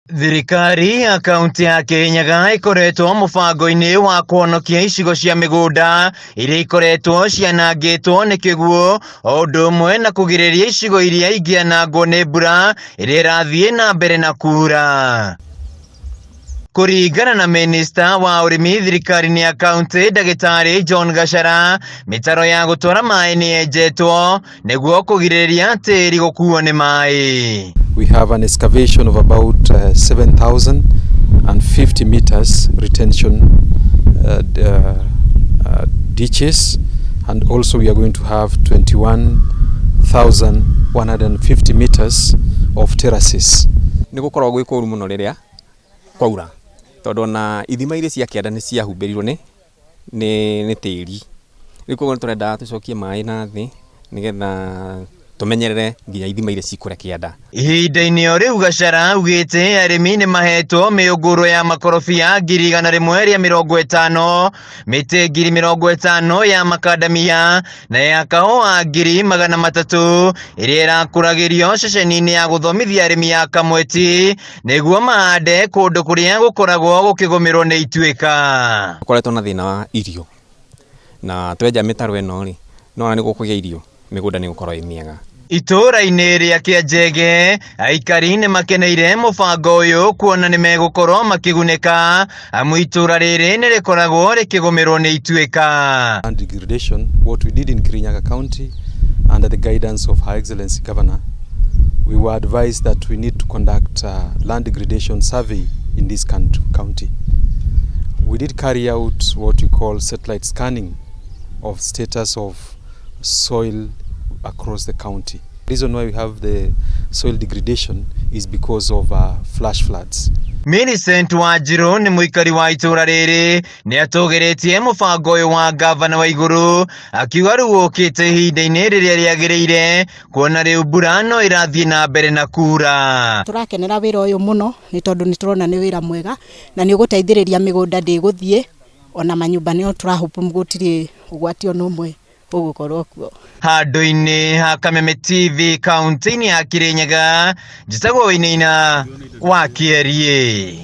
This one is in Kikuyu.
Thirikari ya kaunti ya Kirinyaga ĩkoretwo mũbango-inĩ wa kũhonokia icigo cia mĩgũnda iria ikoretwo cianangĩtwo nĩ kĩguũ o ũndũ ũmwe na kũgirĩrĩria icigo iria ingĩanangwo nĩ mbura ĩrĩa ĩrathiĩ na mbere na kuura. Kũringana na minista wa ũrĩmi thirikari-inĩ ya kaunti ndagĩtarĩ John Gachara, mĩtaro ya gũtwara maĩ nĩ yenjetwo nĩguo kũgirĩrĩria tĩri gũkuo nĩ maĩ. We have an excavation of about 7,050 meters retention ditches, and also we are going to have 21,150 meters of terraces. Nĩ gũkoragwo gwĩ kũru mũno rĩrĩa kwaura, tondũ ona ithima iria cia kĩanda nĩ ciahumbĩrirwo nĩ tĩri. Rĩu koguo nĩ tũrendaga tũcokie maĩ na thĩ nĩgetha tũmenyerere nginya ithima iria ci kũrĩa kĩanda. Ihinda-inĩ o rĩu Gachara augĩte arĩmi nĩ mahetwo mĩũngũrwa ya makorobia 150,000, mĩtĩ 50,000 ya makandamia na ya kahũa 300,000 ĩrĩa ĩrakũragĩrio ceceni-inĩ ya gũthomithia arĩmi ya Kamweti nĩguo mahande kũndũ kũrĩa gũkoragwo gũkĩgũmĩrwo nĩ ituĩka. Tũkoretwo na thĩna wa irio, na twenja mĩtaro ĩno rĩ, nĩwona nĩ gũkũgĩa irio, mĩgũnda nĩ ĩgũkorwo ĩ mĩega. Itũũra-inĩ rĩa Kĩanjege aikari nĩ makeneire mũbango ũyũ kuona nĩ megũkorwo makĩgunĩka amu itũũra rĩrĩ nĩ rĩkoragwo rĩkĩgũmĩrwo nĩ ituĩka. Land degradation, what we did in Kirinyaga County under the guidance of Her Excellency Governor, we were advised that we need to conduct a land degradation survey in this county. We did carry out what we call satellite scanning of status of soil across the county. Reason why we have the soil degradation is because of flash floods. Millicent Wanjiru nĩ mũikari wa itũũra rĩrĩ nĩ atũgĩrĩtie mũbango ũyũ wa ngavana wa igũrũ akiuga rĩu ũkĩte ihinda-inĩ rĩrĩa rĩagĩrĩire kuona rĩu mbura no ĩrathiĩ na mbere na kura. Tũrakenera wĩra ũyũ mũno nĩ tondũ nĩ tũrona nĩ wĩra mwega na nĩ ũgũteithĩrĩria mĩgũnda ndĩgũthiĩ ona manyũmba nĩo tũrahope gũtirĩ ũgwati ona ũmwe ũgũkorwo kuo. Handũ-inĩ ha Kameme TV kaunti-inĩ ya Kirinyaga, njĩtagwo Wainaina wa Kĩeriĩ.